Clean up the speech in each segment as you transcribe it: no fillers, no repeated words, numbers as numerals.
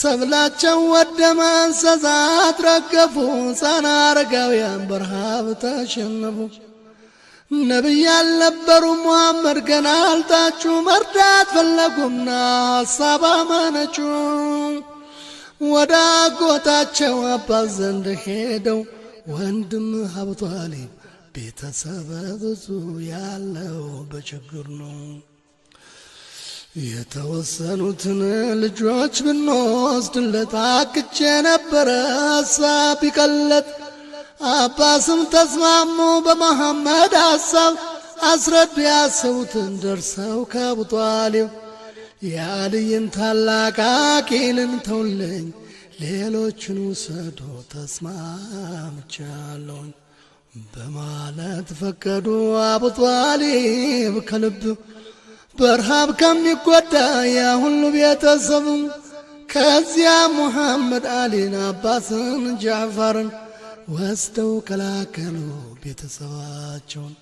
ሰብላቸው ወደመ፣ እንስሳት ረገፉ፣ ሕፃን አረጋውያን በረሃብ ተሸነፉ። ነቢይ ያልነበሩ ሙሐመድ ገና አልታጩ፣ መርዳት ፈለጉና ሐሳብ አመነጩ። ወደ አጎታቸው አባት ዘንድ ሄደው ወንድም አቡ ጧሊብ ቤተሰበ ብዙ ያለው በችግር ነው። የተወሰኑትን ልጆች ብንወስድለት አቅቼ ነበረ ሐሳብ ቢቀለጥ። አባስም ተስማሙ በመሐመድ ሐሳብ፣ አስረዱ ያሰቡትን ደርሰው ከአቡ ጧሊብ። የአልይን ታላቅ አቂልን ተውልኝ፣ ሌሎችን ውሰዱ ተስማምቻለሁኝ በማለት ፈቀዱ አቡ ጧሊብ ከልብ፣ በረሃብ ከሚጎዳ ያ ሁሉ ቤተሰብ። ከዚያ ሙሐመድ አሊን አባስን ጃዕፈርን ወስደው ቀላቀሉ ቤተሰባቸውን።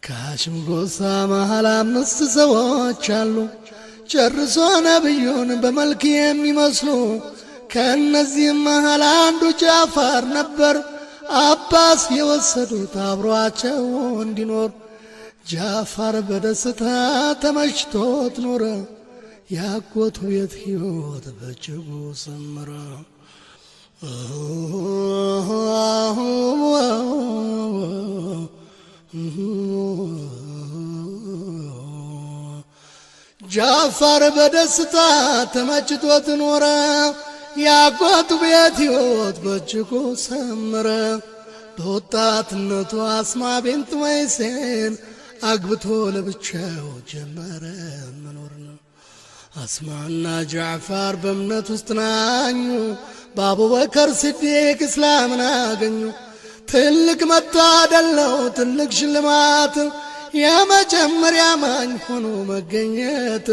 ከሐሽም ጎሳ መሃል 5 ሰዎች አሉ፣ ጨርሶ ነብዩን በመልክ የሚመስሉ። ከእነዚህም መሃል አንዱ ጃፋር ነበር፣ አባስ የወሰዱት አብሯቸው እንዲኖር። ጃፋር በደስታ ተመችቶት ኖረ፣ ያጎቱ ቤት ሕይወት በእጅጉ ሰመረ። ጃፋር በደስታ ተመችቶት ኖረ፣ ያጎቱ ቤት ሕይወት በእጅጉ ሰመረ። በወጣትነቱ አስማ ቢንት ወይሴን አግብቶ ለብቻው ጀመረ መኖር። አስማና ጃዕፋር በእምነት ውስጥ ናኙ፣ በአቡበከር ሲዲቅ እስላምን አገኙ። ትልቅ መታደል ነው ትልቅ ሽልማት፣ የመጀመሪያ አማኝ ሆኖ መገኘት።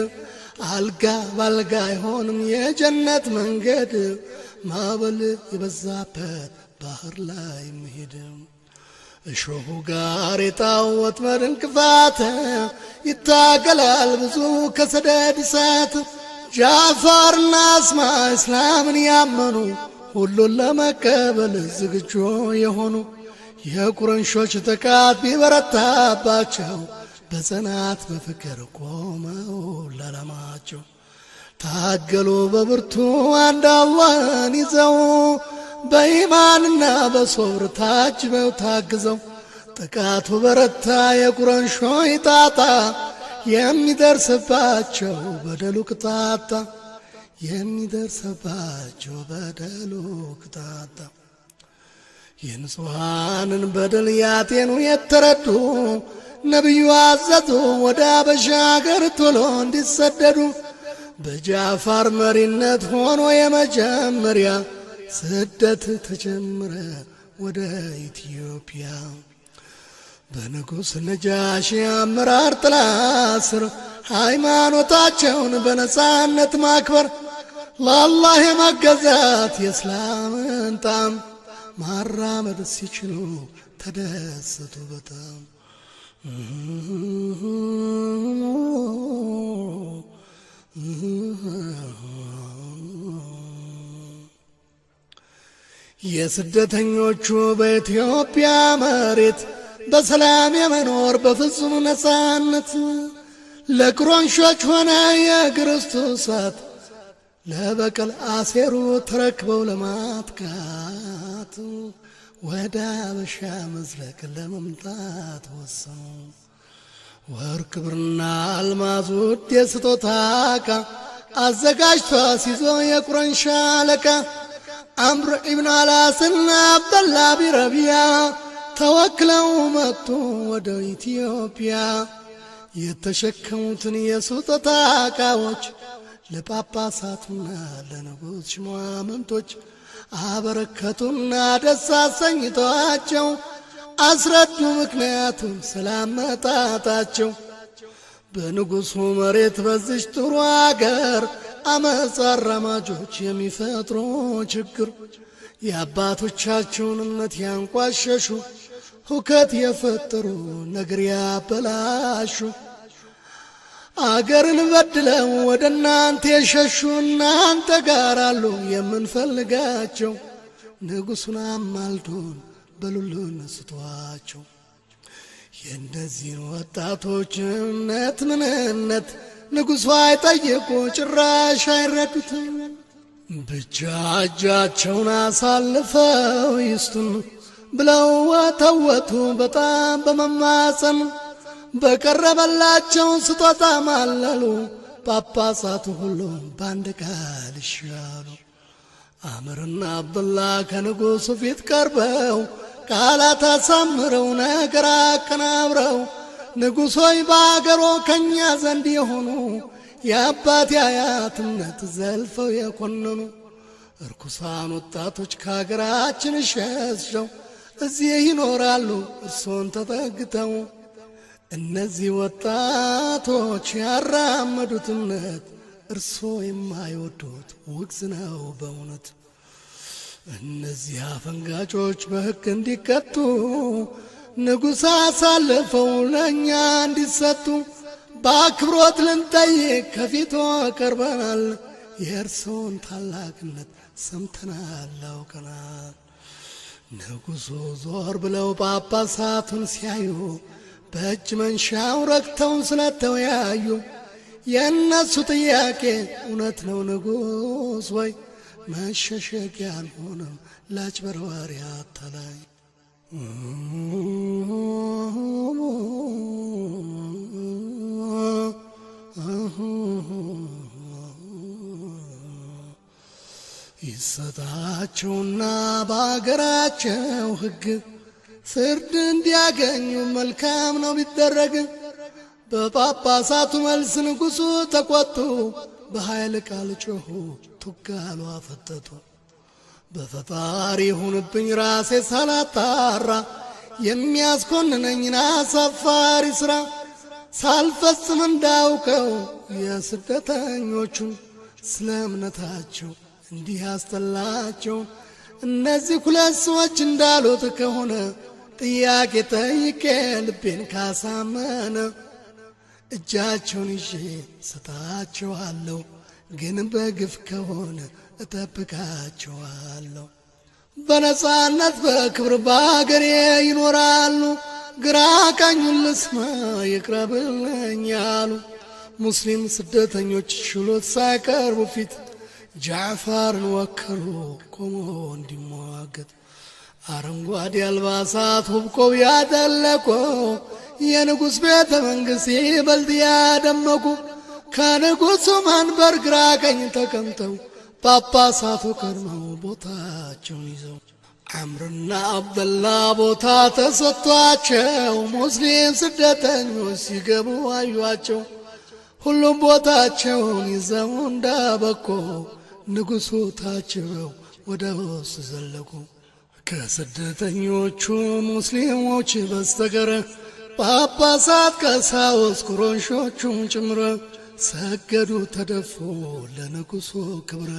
አልጋ ባልጋ አይሆንም የጀነት መንገድ፣ ማዕበል የበዛበት ባህር ላይ መሄድ። እሾሁ ጋሬጣው ወጥመድ እንቅፋት፣ ይታገላል ብዙ ከሰደድ እሳት። ጃፋርና አስማ እስላምን ያመኑ፣ ሁሉን ለመቀበል ዝግጁ የሆኑ፣ የቁረንሾች ጥቃት ቢበረታባቸው በጽናት በፍቅር ቆመው ለዓላማቸው። ታገሉ በብርቱ አንድ አላህን ይዘው፣ በኢማንና በሶብር ታጅበው ታግዘው። ጥቃቱ በረታ የቁረንሾች ጣጣ፣ የሚደርስባቸው በደሉ ቅጣጣ፣ የሚደርስባቸው በደሉ ቅጣጣ። የንጹሃንን በደል ያጤኑ የተረዱ፣ ነቢዩ አዘዙ ወደ አበሻ አገር ቶሎ እንዲሰደዱ። በጃፋር መሪነት ሆኖ የመጀመሪያ ስደት ተጀመረ ወደ ኢትዮጵያ። በንጉሥ ነጃሺ አመራር ጥላ ስር ሃይማኖታቸውን በነጻነት ማክበር፣ ለአላህ የመገዛት የእስላምን ጣዕም ማራመድ ሲችሉ ተደሰቱ በጣም። የስደተኞቹ በኢትዮጵያ መሬት በሰላም የመኖር በፍጹም ነጻነት፣ ለቁረንሾች ሆነ የክርስቶስ እሳት፣ ለበቀል አሴሩ ተረክበው ለማጥቃት ወደ አበሻ መዝለቅ ለመምጣት ወሰኑ። ወርቅ ብርና አልማዝ ውድ የስጦታ ዕቃ አዘጋጅቶ አስይዞ የቁረንሻ አለቃ አምር ኢብን አላስና አብደላ ቢረቢያ ተወክለው መጡ ወደ ኢትዮጵያ። የተሸከሙትን የስጦታ ዕቃዎች ለጳጳሳቱና ለንጉሥ ሹማምንቶች አበረከቱና ደስ አሰኝተዋቸው አስረዱ ምክንያቱም ስላመጣጣቸው። በንጉሱ መሬት በዚች ጥሩ አገር አመፅ አራማጆች የሚፈጥሩ ችግር፣ የአባቶቻቸውን እምነት ያንቋሸሹ ሁከት የፈጠሩ ነገር ያበላሹ፣ አገርን በድለው ወደ እናንተ የሸሹ እናንተ ጋር አሉ የምንፈልጋቸው። ንጉሡን አማልዱን በሉልን ስጧቸው። የእነዚህን ወጣቶች እምነት ምንነት ንጉሡ አይጠይቁ ጭራሽ አይረዱትም። ብቻ እጃቸውን አሳልፈው ይስጡን ብለው ወተወቱ በጣም በመማፀን። በቀረበላቸው ስጦታ ማለሉ፣ ጳጳሳቱ ሁሉም በአንድ ቃል ይሻሉ። አምርና አብዱላ ከንጉሡ ፊት ቀርበው ቃላት አሳምረው ነገር አቀናብረው፣ ንጉሥ ሆይ በአገሮ ከእኛ ዘንድ የሆኑ የአባት አያት እምነት ዘልፈው የኮነኑ እርኩሳን ወጣቶች ከአገራችን ሸሽተው እዚህ ይኖራሉ እርሶን ተጠግተው። እነዚህ ወጣቶች ያራመዱት እምነት እርሶ የማይወዱት ውግዝ ነው በእውነት። እነዚህ አፈንጋጮች በሕግ እንዲቀጡ ንጉሥ አሳልፈው ለእኛ እንዲሰጡ በአክብሮት ልንጠይቅ ከፊቶ ቀርበናል። የእርሶን ታላቅነት ሰምተናል አውቀናል። ንጉሡ ዞር ብለው ጳጳሳቱን ሲያዩ በእጅ መንሻው ረክተው ስለተወያዩ፣ የእነሱ ጥያቄ እውነት ነው ንጉሥ ወይ መሸሸጊያ አልሆነም ላጭበርባሪ አታላይ። ይሰጣቸውና በአገራቸው ሕግ ፍርድ እንዲያገኙ መልካም ነው ቢደረግ። በጳጳሳቱ መልስ ንጉሡ ተቆጡ፣ በኃይል ቃል ጮኹ፣ ቱጋሉ አፈጠጡ። በፈጣሪ ሁንብኝ ራሴ ሳላጣራ የሚያስኮንነኝን አሳፋሪ ሥራ ሳልፈጽም እንዳውቀው የስደተኞቹን ስለ እምነታቸው እንዲህ ያስጠላቸው። እነዚህ ሁለት ሰዎች እንዳሉት ከሆነ ጥያቄ ጠይቄ ልቤን ካሳመነ እጃቸውን ይዤ ሰጣቸዋለሁ፣ ግን በግፍ ከሆነ እጠብቃቸዋለሁ። በነጻነት በክብር በአገሬ ይኖራሉ፣ ግራ ቀኙን ልስማ ይቅረብልኝ አሉ። ሙስሊም ስደተኞች ችሎት ሳይቀርቡ ፊት ጃዕፋርን ወከሉ ቆሞ እንዲሟገት። አረንጓዴ አልባሳት ውብ ቆብ ያጠለቁ የንጉሥ ቤተ መንግሥት ይበልጥ ያደመቁ ከንጉሡ መንበር ግራ ቀኝ ተቀምጠው ጳጳሳቱ ቀድመው ቦታቸውን ይዘው አምርና አብደላ ቦታ ተሰጥቷቸው ሙስሊም ስደተኞች ሲገቡ አዩአቸው። ሁሉም ቦታቸውን ይዘው እንዳበቁ ንጉሡ ታጅበው ወደ ውስጥ ዘለቁ። ከስደተኞቹ ሙስሊሞች በስተቀር ጳጳሳት፣ ቀሳውስት፣ ቁረይሾቹም ጭምር ሰገዱ ተደፉ ለንጉሡ ክብር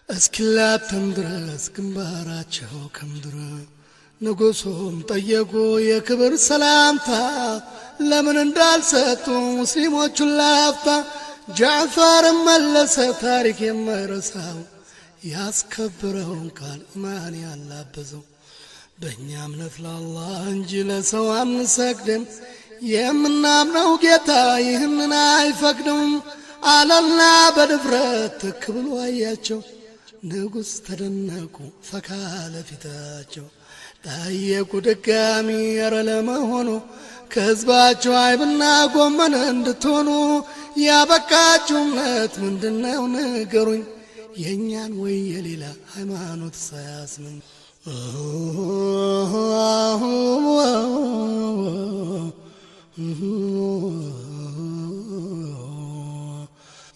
እስኪላተም ድረስ ግንባራቸው ከምድር። ንጉሡም ጠየቁ የክብር ሰላምታ ለምን እንዳልሰጡ ሙስሊሞቹን ላፍታ። ጃዕፈርም መለሰ ታሪክ የማይረሳው ያስከብረውን ቃል ኢማን ያላበዘው። በእኛ እምነት ለአላህ እንጂ ለሰው አንሰግድም፣ የምናምነው ጌታ ይህንን አይፈቅድም አለና በድፍረት ትክ ብሎ አያቸው። ንጉሥ ተደነቁ ፈካ ለፊታቸው። ጠየቁ ድጋሚ ኧረ ለመሆኑ ከሕዝባቸው አይብና ጎመን እንድትሆኑ ያበቃችሁ እምነት ምንድነው ንገሩኝ፣ የእኛን ወይ የሌላ ሃይማኖት ሳያስመኝ።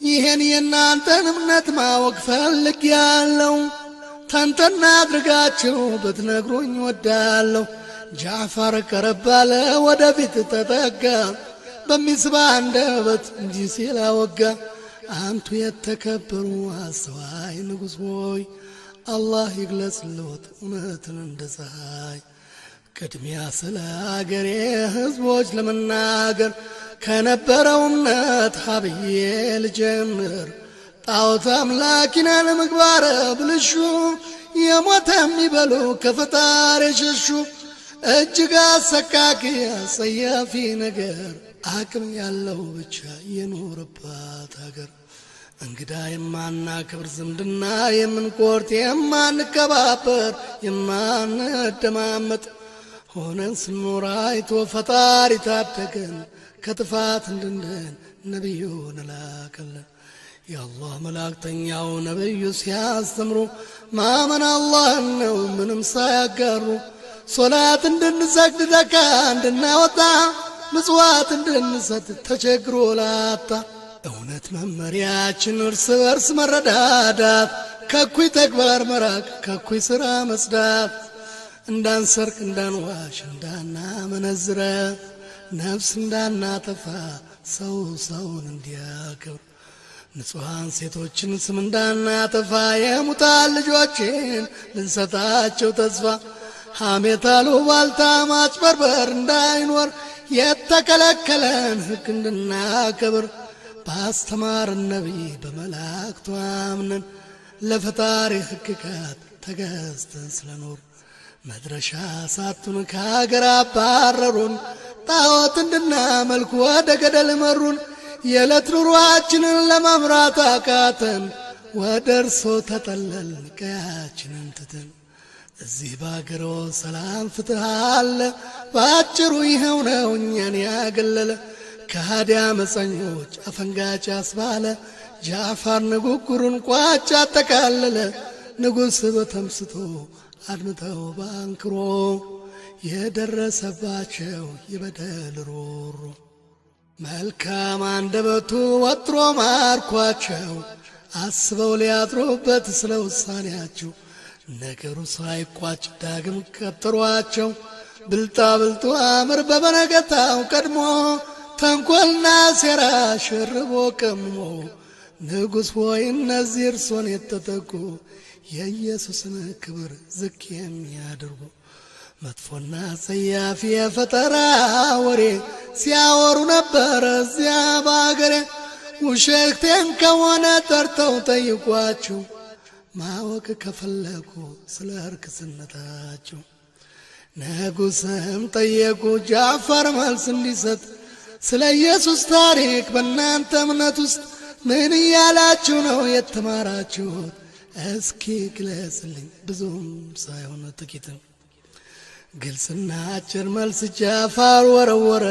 ይህን የእናንተን እምነት ማወቅ ፈልጌያለሁ፣ ተንተና አድርጋችሁ ብትነግሩኝ ወዳለሁ። ጃዕፈር ቀረብ አለ ወደፊት ተጠጋ፣ በሚስባ አንደበት እንዲህ ሲል አወጋ። አንቱ የተከበሩ አስተዋይ ንጉሥ ሆይ አላህ ይግለጽልዎት እውነትን እንደ ፀሐይ። ቅድሚያ ስለ አገሬ ሕዝቦች ለመናገር ከነበረው እምነት ሀብዬ ልጀምር። ጣዖት አምላኪናን ምግባረ ብልሹ የሞተ የሚበሉ ከፈጣሪ ሸሹ። እጅግ አሰቃቂ አጸያፊ ነገር አቅም ያለው ብቻ የኖረባት ሀገር። እንግዳ የማናከብር ዝምድና የምንቆርጥ የማንከባበር የማንደማመጥ ሆነን ስንኖር አይቶ ፈጣሪ ታደገን ከጥፋት እንድንድን ነቢዩን ላከልን። የአላህ መላእክተኛው ነቢዩ ሲያስተምሩ ማመን አላህን ነው ምንም ሳያጋሩ። ሶላት እንድንሰግድ ዘካ እንድናወጣ ምጽዋት እንድንሰጥ ተቸግሮ ላጣ። እውነት መመሪያችን እርስ በርስ መረዳዳት ከኩይ ተግባር መራቅ ከኩይ ሥራ መጽዳት። እንዳንሰርቅ እንዳንዋሽ እንዳናመነዝረ ነፍስ እንዳናጠፋ ሰው ሰውን እንዲያከብር። ንጹሐን ሴቶችን ስም እንዳናጠፋ የሙታን ልጆችን ልንሰጣቸው ተስፋ። ሐሜት አሉባልታ ማጭበርበር እንዳይኖር የተከለከለን ሕግ እንድናከብር። ባስተማረን ነቢይ በመላእክቱ አምነን ለፈጣሪ ሕግጋት ተገዝተን ስለኖር። መድረሻ ሳቱን ከሀገር አባረሩን ጣዖት እንድናመልክ ወደ ገደል መሩን። የዕለት ኑሯችንን ለመምራት አቃተን ወደ እርሶ ተጠለልን ቀያችንን ትተን። እዚህ ባገሮ ሰላም ፍትህ አለ በአጭሩ ይኸው ነው እኛን ያገለለ። ከሃዲ አመፀኞች አፈንጋጭ አስባለ ጃፋር ንግግሩን ቋጭ አጠቃለለ። ንጉሥ በተመስጦ አድምተው ባንክሮ የደረሰባቸው የበደል ሮሮ። መልካም አንደበቱ ወጥሮ ማርኳቸው አስበው ሊያድሩበት ስለ ውሳኔያቸው። ነገሩ ሳይቋጭ ዳግም ቀጠሯቸው። ብልጣ ብልጡ አምር በበነገታው ቀድሞ ተንኮልና ሴራ ሸርቦ ቀምሞ። ንጉሥ ሆይ እነዚህ እርሶን የተጠጉ የኢየሱስን ክብር ዝቅ የሚያደርጉ መጥፎና ጸያፊ የፈጠራ ወሬ ሲያወሩ ነበር እዚያ በአገሬ። ውሸቴን ከሆነ ጠርተው ጠይቋቸው ማወቅ ከፈለጉ ስለ እርክስነታቸው። ንጉሥም ጠየቁ ጃፋር መልስ እንዲሰጥ ስለ ኢየሱስ ታሪክ በእናንተ እምነት ውስጥ ምን እያላችሁ ነው የተማራችሁት? እስኪ ግለጽልኝ ብዙም ሳይሆን ጥቂትም። ግልጽና አጭር መልስ ጃፋር ወረወረ።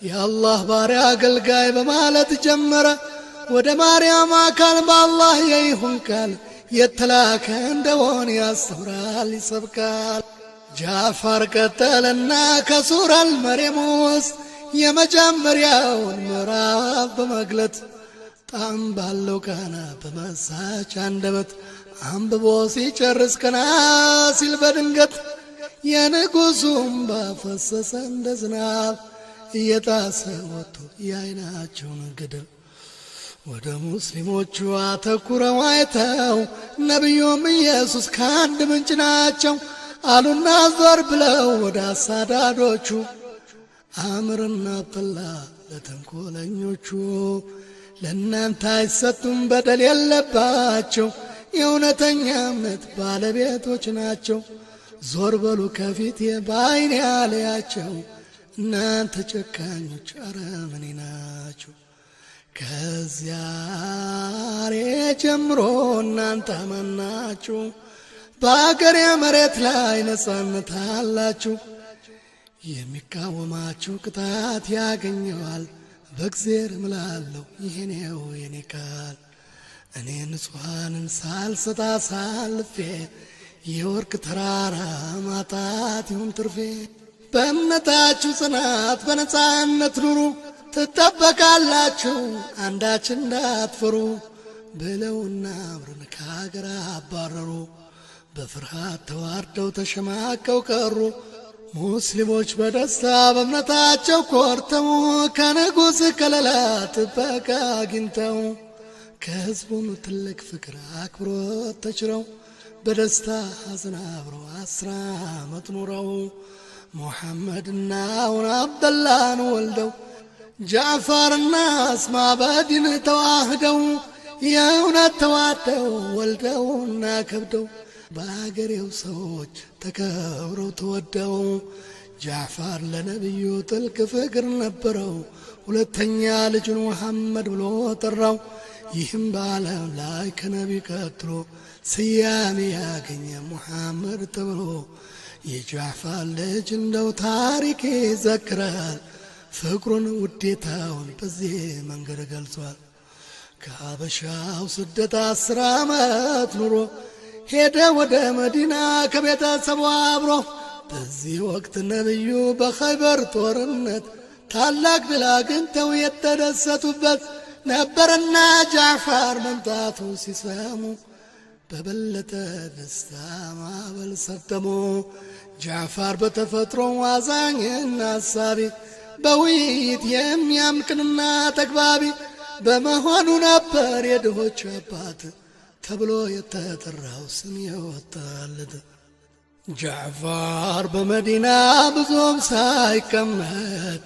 የአላህ ባሪያ አገልጋይ በማለት ጀመረ። ወደ ማርያም አካል በአላህ የይሁን ቃል የተላከ እንደሆነ ያስተምራል ይሰብካል። ጃፋር ቀጠለና ከሱራል መርየም ውስጥ የመጀመሪያውን ምዕራፍ በመግለጥ ጣዕም ባለው ቃና በመሳጭ አንደበት አንብቦ ሲጨርስ ቀና ሲል በድንገት የንጉሡ እምባ ፈሰሰ እንደ ዝናብ እየጣሰ ወጥቶ የዓይናቸውን ገደብ። ወደ ሙስሊሞቹ አተኩረው አይተው ነቢዩም ኢየሱስ ከአንድ ምንጭ ናቸው አሉና ዞር ብለው ወደ አሳዳዶቹ። አምርና አብደላ ለተንኮለኞቹ ለእናንተ አይሰጡም በደል የለባቸው የእውነተኛ እምነት ባለቤቶች ናቸው። ዞር በሉ ከፊቴ በዓይኔ አልያቸው እናንተ ጨካኞች አረመኔ ናቸው። ከዚያሬ ጀምሮ እናንተ አመናችሁ በአገሬ መሬት ላይ ነጻነት አላችሁ። የሚቃወማችሁ ቅጣት ያገኘዋል በእግዜር እምላለሁ ይሄኔው የኔ ቃል። እኔ ንጹሐንን ሳልሰጥ አሳልፌ የወርቅ ተራራ ማጣት ይሁን ትርፌ። በእምነታችሁ ጽናት በነጻነት ኑሩ ትጠበቃላችሁ አንዳች እንዳትፈሩ። ብለውና አምርን ከአገር አባረሩ። በፍርሃት ተዋርደው ተሸማቀው ቀሩ። ሙስሊሞች በደስታ በእምነታቸው ኮርተው ከንጉሥ ከለላ ጥበቃ አግኝተው ከሕዝቡም ትልቅ ፍቅር አክብሮት ተችረው በደስታ ሐዘን አብረው 10 ዓመት ኑረው። ሙሐመድና አሁን አብደላን ወልደው ጃዕፈርና አስማ በዲን ተዋህደው የእውነት ተዋደው ወልደውና ከብደው በአገሬው ሰዎች ተከብረው ተወደው። ጃዕፈር ለነቢዩ ጥልቅ ፍቅር ነበረው፣ ሁለተኛ ልጁን ሙሐመድ ብሎ ጠራው። ይህም በዓለም ላይ ከነቢ ቀጥሎ ስያሜ ያገኘ ሙሐመድ ተብሎ። የጃዕፈር ልጅ እንደው ታሪክ ይዘክራል፣ ፍቅሩን ውዴታውን በዚህ መንገድ ገልጿል። ከሀበሻው ስደት 10 ዓመት ኑሮ ሄደ ወደ መዲና ከቤተሰቡ አብሮ። በዚህ ወቅት ነቢዩ በኸይበር ጦርነት ታላቅ ድል አግኝተው የተደሰቱበት ነበርና ጃዕፈር መምጣቱ ሲሰሙ በበለጠ ደስታ ማዕበል ሰጠሙ። ጃዕፈር በተፈጥሮ አዛኝና አሳቢ፣ በውይይት የሚያምቅንና ተግባቢ በመሆኑ ነበር የድሆች አባት ተብሎ የተጠራው ስም የወጣለት። ጃዕፈር በመዲና ብዙም ሳይቀመጥ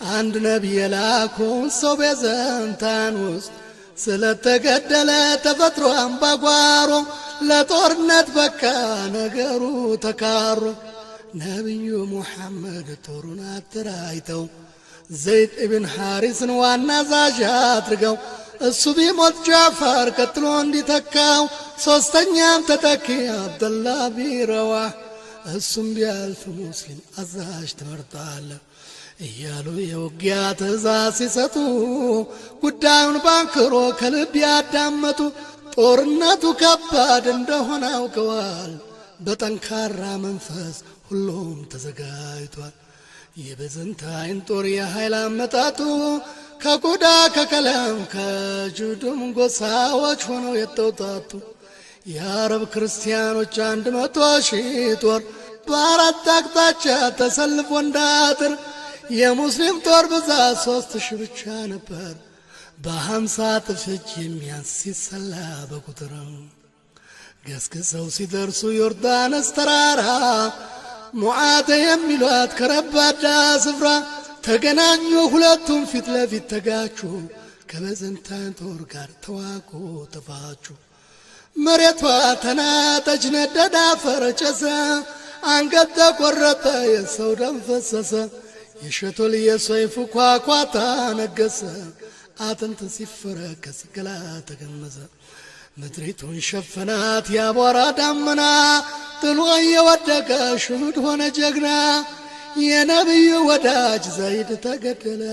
አንድ ነቢይ የላከውን ሰው ቤዘንታን ውስጥ ስለተገደለ ተፈጥሮ አምባጓሮ ለጦርነት በቃ ነገሩ ተካሮ። ነቢዩ ሙሐመድ ጦሩን አደራጅተው ዘይድ ኢብን ሐሪስን ዋና አዛዥ አድርገው እሱ ቢሞት ጃዕፈር ቀጥሎ እንዲተካው፣ ሶስተኛም ተተኪ አብደላ ቢረዋህ እሱም ቢያልፍ ሙስሊም አዛዥ ትመርጣለህ እያሉ የውጊያ ትእዛዝ ሲሰጡ ጉዳዩን ባንክሮ ከልብ ያዳመጡ ጦርነቱ ከባድ እንደሆነ አውቀዋል። በጠንካራ መንፈስ ሁሉም ተዘጋጅቷል። የቤዘንታይን ጦር የኃይል አመጣጡ ከቆዳ ከቀለም ከጁዱም ጎሳዎች ሆነው የተውጣጡ የአረብ ክርስቲያኖች 100,000 ጦር በአራት አቅጣጫ ተሰልፎ እንዳጥር፣ የሙስሊም ጦር ብዛት 3000 ብቻ ነበር። በ50 እጥፍ እጅ የሚያንስ ሲሰላ በቁጥር። ገስግሰው ሲደርሱ ዮርዳኖስ ተራራ ሙዓተ የሚሏት ከረባዳ ስፍራ ተገናኙ። ሁለቱም ፊት ለፊት ተጋጩ። ከቤዘንታይን ጦር ጋር ተዋጉ ተፋጩ። መሬቷ ተናጠች፣ ነደደ፣ አፈር ጨሰ፣ አንገት ተቆረጠ፣ የሰው ደም ፈሰሰ። የሸቶል የሰይፉ ኳኳታ ነገሰ። አጥንት ሲፈረከስ ገላ ተገመሰ። ምድሪቱን ሸፈናት የአቧራ ዳመና፣ ጥሎ እየወደቀ ሽሁድ ሆነ ጀግና። የነቢዩ ወዳጅ ዘይድ ተገደለ፣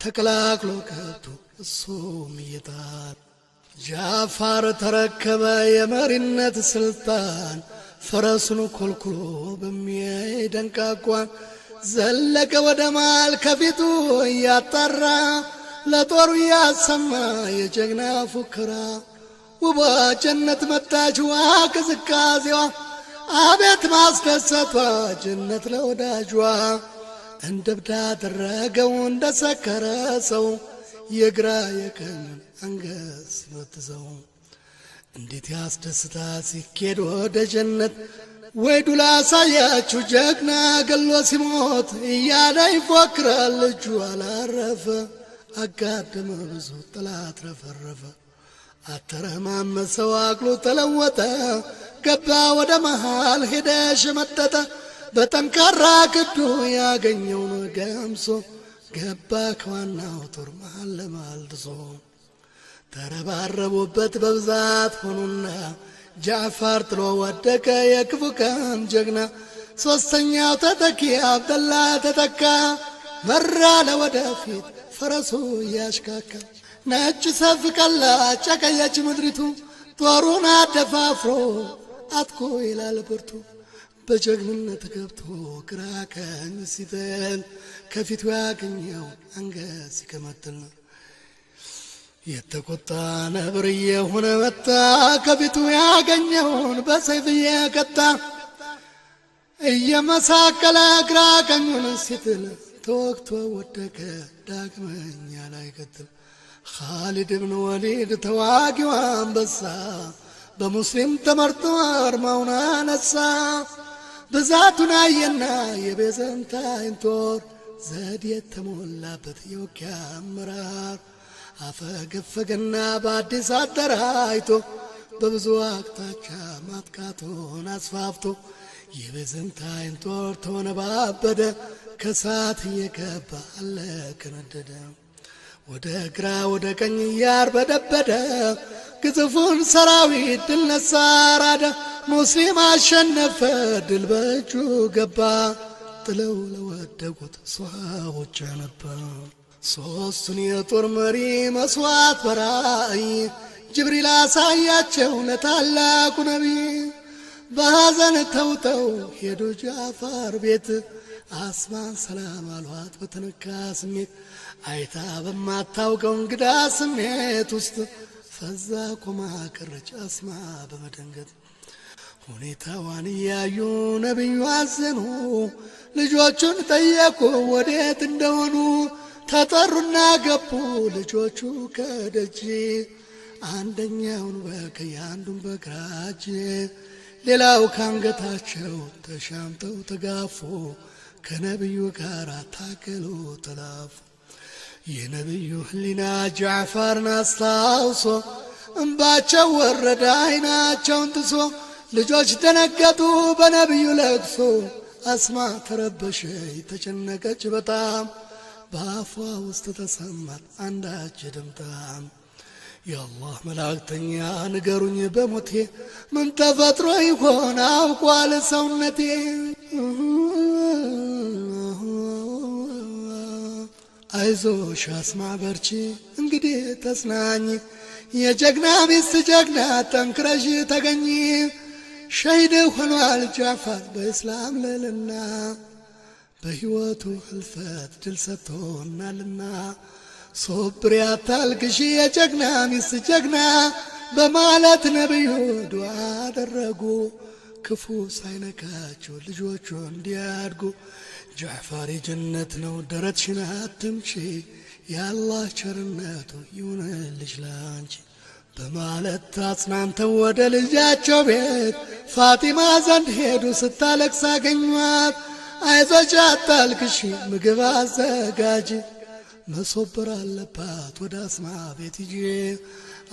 ተቀላቅሎ ከብቶ እሱም እየጣል። ጃፋር ተረከበ የመሪነት ስልጣን፣ ፈረሱን ኮልኩሎ በሚደንቅ አቋም ዘለቀ ወደ መሃል ከፊቱ እያጣራ ለጦሩ እያሰማ የጀግና ፉከራ። ውቧ ጀነት መጣች ዋ ቅዝቃዜዋ፣ አቤት ማስደሰቷ ጀነት ለወዳጇ። እንደ እብድ አደረገው እንደ ሰከረ ሰው የግራ የቀኙን አንገት ሲመትዘው። እንዴት ያስደስታል ሲኬድ ወደ ጀነት፣ ወይ ዱላ አሳያችሁ ጀግና ገሎ ሲሞት እያለ ይፎክራል። እጁ አላረፈ፣ አጋደመ ብዙ ጠላት ረፈረፈ። አተረማመሰው አቅሉ ተለወጠ፣ ገባ ወደ መሃል ሄደ ሸመጠጠ። በጠንካራ ክንዱ ያገኘውን ገምሶ ገባ ከዋናው ጦር መሃል ለመሃል ድሶ። ተረባረቡበት በብዛት ሆኑና ጃዕፈር ጥሎ ወደቀ የክፉ ቀን ጀግና። ሶስተኛው ተተኪ አብደላ ተተካ፣ መራ ለወደፊት ፈረሱ እያሽካካ። ነጭ ሰፍ ቀላ ጨቀየች ምድሪቱ፣ ጦሩን አደፋፍሮ አጥቆ ይላል ብርቱ። በጀግንነት ገብቶ ግራ ቀኝ ሲጥል ከፊቱ ያገኘው አንገት ሲከመትል የተቆጣ ነብር እየሆነ መጣ፣ ከፊቱ ያገኘውን በሰይፍ እየቀጣ። እየመሳቀለ ግራ ቀኙን ሲትል ተወግቶ ወደቀ ዳግመኛ ላይቀጥል። ኻሊድ ብን ወሊድ ተዋጊው አንበሳ በሙስሊም ተመርጦ አርማውን አነሳ። ብዛቱን አየና የቤዘንታይን ጦር ዘዴ የተሞላበት የውጊያ አመራር አፈገፈገና በአዲስ አደራጅቶ በብዙ አቅጣጫ ማጥቃቱን አስፋፍቶ የቤዘንታይን ጦር ተወነባበደ፣ ከሳት እየገባ አለ ከነደደ። ወደ ግራ ወደ ቀኝ እያርበደበደ ግዙፉን ሰራዊት ድል ነሳ ራደ። ሙስሊም አሸነፈ፣ ድል በእጁ ገባ። ጥለው ለወደቁት ሶሃቦች ነበር ሶስቱን የጦር መሪ መስዋዕት በራእይ ጅብሪል አሳያቸው ለታላቁ ነቢይ። በሐዘን ተውጠው ሄዱ ጃፋር ቤት፣ አስማን ሰላም አሏት በተነካ ስሜት። አይታ በማታውቀው እንግዳ ስሜት ውስጥ ፈዛ ቆማ ቀረች አስማ በመደንገጥ። ሁኔታዋን እያዩ ነቢዩ አዘኑ። ልጆቹን ጠየቁ ወዴት እንደሆኑ። ተጠሩና ገቡ ልጆቹ ከደጅ፣ አንደኛውን በቀኝ አንዱን በግራ እጅ፣ ሌላው ካንገታቸው ተሻምተው ተጋፉ። ከነቢዩ ጋር ታገሉ ተላፉ። የነቢዩ ሕሊና ጃዕፈርን አስታውሶ እምባቸው ወረደ አይናቸውን ጥሶ። ልጆች ደነገጡ በነቢዩ ለቅሶ። አስማ ተረበሸ ተጨነቀች በጣም፣ በአፏ ውስጥ ተሰማት አንዳች ድምጣም። የአላህ መላእክተኛ ንገሩኝ በሞቴ ምን ተፈጥሮ ይሆን አውቋል ሰውነቴ። አይዞሽ አስማ በርቺ እንግዲህ ተጽናኝ፣ የጀግና ሚስት ጀግና ጠንክረሽ ተገኝ። ሸሂድ ሆኗል ጃዕፈር በእስላም ልዕልና፣ በሕይወቱ ህልፈት ድል ሰጥቶናልና። ሶብር አታልቅሺ የጀግና ሚስት ጀግና በማለት ነቢዩ ዱዓ አደረጉ። ክፉ ሳይነካቸው ልጆቹ እንዲያድጉ። ጃዕፈር የጀነት ነው ደረትሽን አትምቺ፣ የአላህ ቸርነቱ ይሁንልሽ ላንቺ በማለት አጽናንተው ወደ ልጃቸው ቤት ፋጢማ ዘንድ ሄዱ። ስታለቅስ አገኟት። አይዞሽ አታልቅሺ ምግብ አዘጋጅ፣ መሶበር አለባት ወደ አስማ ቤት ሂጂ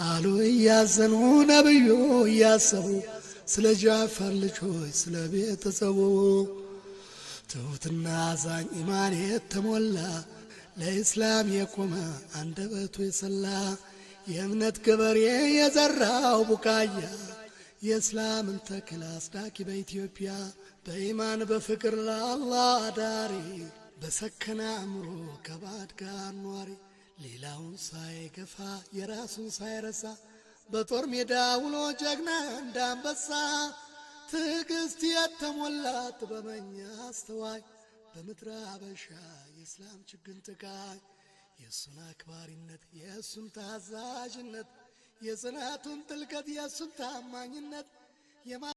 አሉ እያዘኑ ነብዩ እያሰቡ ስለ ጃዕፈር ልጆች ስለ ቤተሰቡ። ትሁትና አዛኝ ኢማን የተሞላ ለኢስላም የቆመ አንደበቱ የሰላ የእምነት ገበሬ የዘራው ቡቃያ የእስላምን ተክል አጽዳቂ በኢትዮጵያ፣ በኢማን በፍቅር ለአላህ አዳሪ፣ በሰከነ አእምሮ ከባድ ጋር ኗሪ፣ ሌላውን ሳይገፋ የራሱን ሳይረሳ፣ በጦር ሜዳ ውሎ ጀግና እንዳንበሳ፣ ትዕግስት የተሞላ ጥበበኛ አስተዋይ፣ በምድረ አበሻ የእስላም ችግኝ ተካይ፣ የእሱን አክባሪነት የእሱን ታዛዥነት የጽናቱን ጥልቀት የእሱን ታማኝነት።